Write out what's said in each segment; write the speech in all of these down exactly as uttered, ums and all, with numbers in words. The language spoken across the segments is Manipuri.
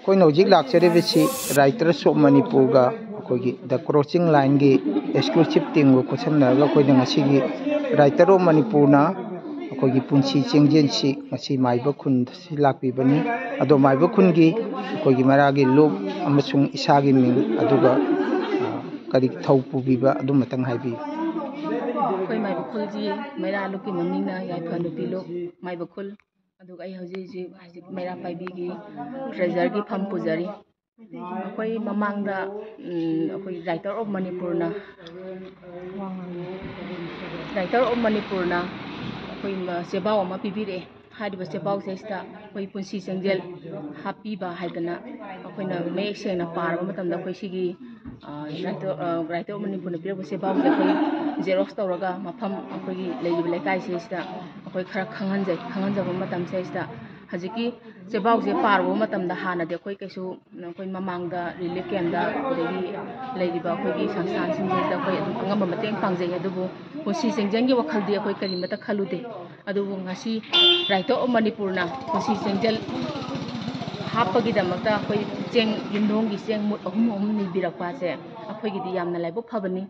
ꯑꯩꯈꯣꯏꯅ ꯍꯧꯖꯤꯛ ꯂꯥꯛꯆꯔꯤꯕꯁꯤ Writers of ꯃꯅꯤꯄꯨꯔꯒ ꯑꯩꯈꯣꯏꯒꯤ The Crossing Lineꯒꯤ exclusive teamꯒ ꯈꯨꯠꯁꯝꯅꯔꯒ ꯑꯩꯈꯣꯏꯅ ꯉꯁꯤꯒꯤ Writers of ꯃꯅꯤꯄꯨꯔꯅ ꯑꯩꯈꯣꯏꯒꯤ ꯄꯨꯟꯁꯤ ꯆꯦꯡꯖꯦꯜꯁꯤ ꯉꯁꯤ ꯃꯥꯏꯕ ꯈꯨꯟꯗ ꯁꯤ ꯂꯥꯛꯄꯤꯕꯅꯤ꯫ ꯑꯗꯣ ꯃꯥꯏꯕ ꯈꯨꯟꯒꯤ ꯑꯩꯈꯣꯏꯒꯤ ꯃꯩꯔꯥꯒꯤ ꯂꯨꯞ ꯑꯃꯁꯨꯡ ꯏꯁꯥꯒꯤ ꯃꯤꯡ, ꯑꯗꯨꯒ, ꯑ, ꯀꯔꯤ ꯊꯧ ꯄꯨꯕꯤꯕ ꯑꯗꯨꯃꯇꯪ ꯍꯥꯏꯕꯤꯌꯨ꯫ ꯑꯩꯈꯣꯏ ꯃꯥꯏꯕ ꯈꯨꯜꯒꯤ ꯃꯩꯔꯥ ꯂꯨꯞꯀꯤ ꯃꯃꯤꯡꯅ ꯌꯥꯏꯐ ꯅꯨꯄꯤ ꯂꯨꯞ ꯃꯥꯏꯕ ꯈꯨꯜ꯫ ꯑꯗꯨꯒ ꯑꯩ ꯍꯧꯖꯤꯛ ꯍꯧꯖꯤꯛ, ꯍꯧꯖꯤꯛ ꯃꯩꯔꯥ ꯄꯥꯏꯕꯤꯒꯤ treasurerꯒꯤ ꯐꯝ ꯄꯨꯖꯔꯤ꯫ ꯑꯩꯈꯣꯏ ꯃꯃꯥꯡꯗ, ꯎꯝ, ꯑꯩꯈꯣꯏ Writers of ꯃꯅꯤꯄꯨꯔꯅ, Writers of ꯃꯅꯤꯄꯨꯔꯅ ꯑꯩꯈꯣꯏ ꯃ-, ꯆꯦꯕꯥꯎ ꯑꯃ ꯄꯤꯕꯤꯔꯛꯑꯦ꯫ ꯍꯥꯏꯔꯤꯕ ꯆꯦꯕꯥꯎꯁꯦ ꯁꯤꯗ ꯑꯩꯈꯣꯏ ꯄꯨꯟꯁꯤ ꯆꯦꯡꯖꯦꯜ ꯍꯥꯞꯄꯤꯕ ꯍꯥꯏꯗꯅ ꯑꯩꯈꯣꯏꯅ ꯃꯌꯦꯛ ꯁꯦꯡꯅ ꯄꯥꯔꯕ ꯃꯇꯝꯗ ꯑꯩꯈꯣꯏ ꯁꯤꯒꯤ, ꯑ, Writers, ꯑ, Writers of ꯃꯅꯤꯄꯨꯔꯅ ꯄꯤꯔꯛꯄ ꯆꯦꯕꯥꯎꯁꯦ ꯑꯩꯈꯣꯏ xerox ꯇꯧꯔꯒ ꯃꯐꯝ ꯑꯩꯈꯣꯏꯒꯤ ꯂꯩꯔꯤꯕ ꯂꯩꯀꯥꯏꯁꯤꯗꯩꯁꯤꯗ ꯑꯩꯈꯣꯏ ꯈꯔ ꯈꯪꯍꯟꯖꯩ꯫ ꯈꯪꯍꯟꯖꯕ ꯃꯇꯝꯁꯤꯗꯩꯁꯤꯗ ꯍꯧꯖꯤꯛꯀꯤ ꯆꯦꯕꯥꯎꯁꯦ ꯄꯥꯔꯨꯕ ꯃꯇꯝꯗ ꯍꯥꯟꯅꯗꯤ ꯑꯩꯈꯣꯏ ꯀꯩꯁꯨ, ꯑꯩꯈꯣꯏ ꯃꯃꯥꯡꯗ relief campꯇ ꯑꯗꯒꯤ ꯂꯩꯔꯤꯕ ꯑꯩꯈꯣꯏꯒꯤ ꯁꯪꯁꯊꯥꯟꯁꯤꯡꯁꯤꯗ ꯑꯩꯈꯣꯏ ꯑꯗꯨꯝ ꯑꯉꯝꯕ ꯃꯇꯦꯡ ꯄꯥꯡꯖꯩ, ꯑꯗꯨꯕꯨ ꯄꯨꯟꯁꯤ ꯆꯦꯡꯖꯦꯜꯒꯤ ꯋꯥꯈꯜꯗꯤ ꯑꯩꯈꯣꯏ ꯀꯔꯤꯃꯠꯇ ꯈꯜꯂꯨꯗꯦ꯫ ꯑꯗꯨꯕꯨ ꯉꯁꯤ Writers of ꯃꯅꯤꯄꯨꯔꯅ ꯄꯨꯟꯁꯤ ꯆꯦꯡꯖꯦꯜ ꯍꯥꯞꯄꯒꯤꯗꯃꯛꯇ ꯑꯩꯈꯣꯏ ꯆꯦꯡ, ꯌꯨꯝꯊꯣꯡꯒꯤ ꯆꯦꯡ ꯃꯨꯠ ꯑꯍꯨꯝ ꯑꯍꯨꯝ ꯅꯤꯕꯤꯔꯛꯄ ꯑꯁꯦ ꯑꯩꯈꯣꯏꯒꯤꯗꯤ ꯌꯥꯝꯅ ꯂꯥꯏꯕꯛ ꯐꯕꯅꯤ꯫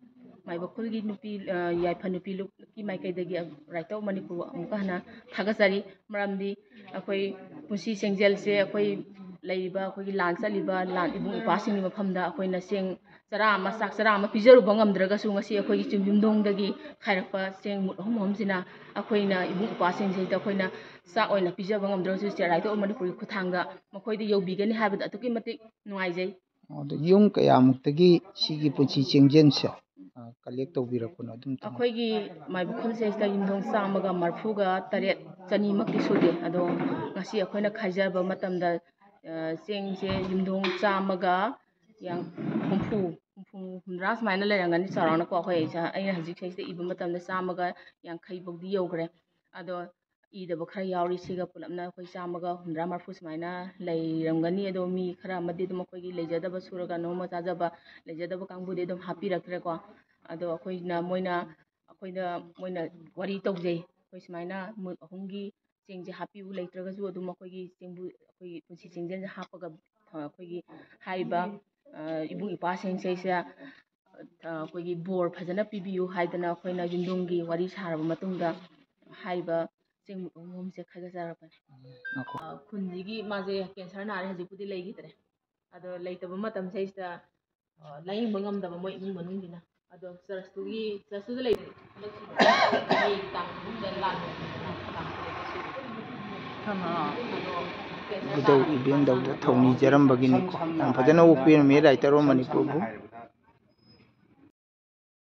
ꯃꯥꯏꯕ ꯈꯨꯜꯒꯤ ꯅꯨꯄꯤ, ꯑ, ꯌꯥꯏꯐ ꯅꯨꯄꯤ ꯂꯨꯞꯀꯤ ꯃꯥꯏꯀꯩꯗꯒꯤ Writers of ꯃꯅꯤꯄꯨꯔ ꯑꯃꯨꯛꯀ ꯍꯟꯅ ꯊꯥꯒꯠꯆꯔꯤ꯫ ꯃꯔꯝꯗꯤ ꯑꯩꯈꯣꯏ ꯄꯨꯟꯁꯤ ꯆꯦꯡꯖꯦꯜꯁꯦ ꯑꯩꯈꯣꯏ ꯂꯩꯔꯤꯕ ꯑꯩꯈꯣꯏꯒꯤ ꯂꯥꯟ ꯆꯠꯂꯤꯕ ꯂꯥꯟ ꯏꯕꯨꯡ ꯏꯄ꯭ꯋꯥꯁꯤꯡꯒꯤ ꯃꯐꯝꯗ ꯑꯩꯈꯣꯏꯅ ꯆꯦꯡ ꯆꯔꯥ ꯑꯃ, ꯆꯥꯛ ꯆꯔꯥ ꯑꯃ ꯄꯤꯖꯔꯨꯕ ꯉꯝꯗ꯭ꯔꯒꯁꯨ, ꯉꯁꯤ ꯑꯩꯈꯣꯏꯒꯤ ꯆꯤꯡ ꯌꯨꯝꯊꯣꯡꯗꯒꯤ ꯈꯥꯏꯔꯛꯄ ꯆꯦꯡ ꯃꯨꯠ ꯑꯍꯨꯝ ꯑꯍꯨꯝꯁꯤꯅ ꯑꯩꯈꯣꯏꯅ ꯏꯕꯨꯡ ꯏꯄ꯭ꯋꯥꯁꯤꯡꯁꯤꯗ ꯑꯩꯈꯣꯏꯅ ꯆꯥꯛ ꯑꯣꯏꯅ ꯄꯤꯖꯕ ꯉꯝꯗ꯭ꯔꯒꯁꯨ, Writers of ꯃꯅꯤꯄꯨꯔꯒꯤ ꯈꯨꯠꯊꯥꯡꯗ ꯃꯈꯣꯏꯗ ꯌꯧꯕꯤꯒꯅꯤ ꯍꯥꯏꯕꯗ ꯑꯗꯨꯛꯀꯤ ꯃꯇꯤꯛ ꯅꯨꯡꯉꯥꯏꯖꯩ꯫ ꯑꯗꯣ ꯌꯨꯝ ꯀꯌꯥꯃꯨꯛꯇꯒꯤ ꯁꯤꯒꯤ ꯄꯨꯟꯁꯤ ꯆꯦꯡꯖꯦꯜꯁꯦ, ꯑ, collect ꯇꯧꯕꯤꯔꯛꯄꯅꯣ? ꯑꯗꯨꯝ ꯑꯩꯈꯣꯏꯒꯤ ꯃꯥꯏꯕ ꯈꯨꯜꯁꯤꯗꯩꯁꯤꯗ ꯌꯨꯝꯊꯣꯡ ꯆꯥꯝꯃꯒ ꯃꯔꯐꯨꯒ ꯇꯔꯦꯠ, ꯆꯅꯤꯃꯛꯇꯤ ꯁꯨꯗꯦ꯫ ꯑꯗꯣ ꯉꯁꯤ ꯑꯩꯈꯣꯏꯅ ꯈꯥꯏꯖꯕ ꯃꯇꯝꯗ, ꯑ, ꯆꯦꯡꯁꯦ ꯌꯨꯝꯊꯣꯡ ꯆꯥꯝꯃꯒ ꯌꯥꯡ-, ꯍꯨꯝꯐꯨ, ꯍꯨꯝꯐꯨ, ꯍꯨꯝꯗ꯭ꯔꯥ ꯁꯨꯃꯥꯏꯅ ꯂꯩꯔꯝꯒꯅꯤ ꯆꯥꯎꯔꯥꯛꯅꯀꯣ꯫ ꯑꯩꯈꯣꯏ ꯏꯁꯥ-, ꯑꯩꯅ ꯍꯧꯖꯤꯛ ꯁꯤꯗꯩꯁꯤꯗ ꯏꯕ ꯃꯇꯝꯗ ꯆꯥꯝꯃꯒ ꯌꯥꯡꯈꯩ ꯐꯥꯎꯗꯤ ꯌꯧꯈ꯭ꯔꯦ꯫ ꯑꯗꯣ ꯏꯗꯕ ꯈꯔ ꯌꯥꯎꯔꯤ꯫ ꯁꯤꯒ ꯄꯨꯂꯞꯅ ꯑꯩꯈꯣꯏ ꯆꯥꯝꯃꯒ ꯍꯨꯝꯗ꯭ꯔꯥ ꯃꯔꯐꯨ ꯁꯨꯃꯥꯏꯅ ꯂꯩꯔꯝꯒꯅꯤ꯫ ꯑꯗꯣ ꯃꯤ ꯈꯔ ꯑꯃꯗꯤ ꯑꯗꯨꯝ ꯑꯩꯈꯣꯏꯒꯤ ꯂꯩꯖꯗꯕ ꯁꯨꯔꯒ ꯅꯣꯡꯃ ꯆꯥꯖꯕ, ꯂꯩꯖꯗꯕ ꯀꯥꯡꯕꯨꯗꯤ ꯑꯗꯨꯝ ꯍꯥꯞꯄꯤꯔꯛꯇ꯭ꯔꯦꯀꯣ꯫ ꯑꯗꯣ ꯑꯩꯈꯣꯏꯅ, ꯃꯣꯏꯅ, ꯑꯩꯈꯣꯏꯗ ꯃꯣꯏꯅ ꯋꯥꯔꯤ ꯇꯧꯖꯩ, ꯑꯩꯈꯣꯏ ꯁꯨꯃꯥꯏꯅ ꯃꯨꯠ ꯑꯍꯨꯝꯒꯤ ꯆꯦꯡꯁꯦ ꯍꯥꯞꯄꯤꯌꯨ, ꯂꯩꯇ꯭ꯔꯒꯁꯨ ꯑꯗꯨꯝ ꯑꯩꯈꯣꯏꯒꯤ ꯆꯦꯡꯕꯨ, ꯑꯩꯈꯣꯏꯒꯤ ꯄꯨꯟꯁꯤ ꯆꯦꯡꯖꯦꯜꯁꯦ ꯍꯥꯞꯄꯒ, ꯑ, ꯑꯩꯈꯣꯏꯒꯤ ꯍꯥꯏꯔꯤꯕ, ꯑ, ꯏꯕꯨꯡ ꯏꯄ꯭ꯋꯥꯁꯤꯡꯁꯤꯗꯩꯁꯤꯗ, ꯑ, ꯑꯩꯈꯣꯏꯒꯤ ꯕꯣꯔ ꯐꯖꯅ ꯄꯤꯕꯤꯌꯨ ꯍꯥꯏꯗꯅ ꯑꯩꯈꯣꯏꯅ ꯌꯨꯝꯗꯣꯡꯒꯤ ꯋꯥꯔꯤ ꯁꯥꯔꯕ ꯃꯇꯨꯡꯗ ꯍꯥꯏꯔꯤꯕ ꯆꯦꯡ ꯑꯍꯨꯝꯁꯦ ꯈꯥꯏꯒꯠꯆꯔꯕꯅꯤ꯫ ꯉꯥꯏꯈꯣ꯫ ꯑ, ꯈꯨꯟꯁꯤꯒꯤ ꯃꯥꯁꯦ ꯀꯦꯟꯁꯔ ꯅꯥꯔꯦ, ꯍꯧꯖꯤꯛꯄꯨꯗꯤ ꯂꯩꯈꯤꯗ꯭ꯔꯦ꯫ ꯑꯗꯣ ꯂꯩꯇꯕ ꯃꯇꯝꯁꯤꯗꯩꯁꯤꯗ, ꯑ, ꯂꯥꯌꯦꯡꯕ ꯉꯝꯗꯕ ꯃꯣꯏ ꯏꯃꯨꯡ ꯃꯅꯨꯡꯁꯤꯅ꯫ ꯑꯗꯣ ꯆꯔꯆꯇꯨꯒꯤ, ꯆꯔꯆꯇꯨꯗ ꯂꯩꯕ ꯍꯟꯗꯛꯁꯤꯡ ꯃꯩ ꯇꯥꯡ ꯑꯍꯨꯝꯗ ꯂꯥꯟꯕ ꯑꯗꯣ ꯏꯕꯨꯙꯧ ꯏꯕꯦꯟꯗꯧꯗ ꯊꯧꯅꯤꯖꯔꯝꯕꯒꯤꯅꯤꯀꯣ꯫ ꯌꯥꯝ ꯐꯖꯅ ꯑꯣꯛꯄꯤꯔꯝꯃꯤ ꯔꯥꯏꯇꯔ ꯑꯣꯐ ꯃꯅꯤꯄꯨꯔꯕꯨ꯫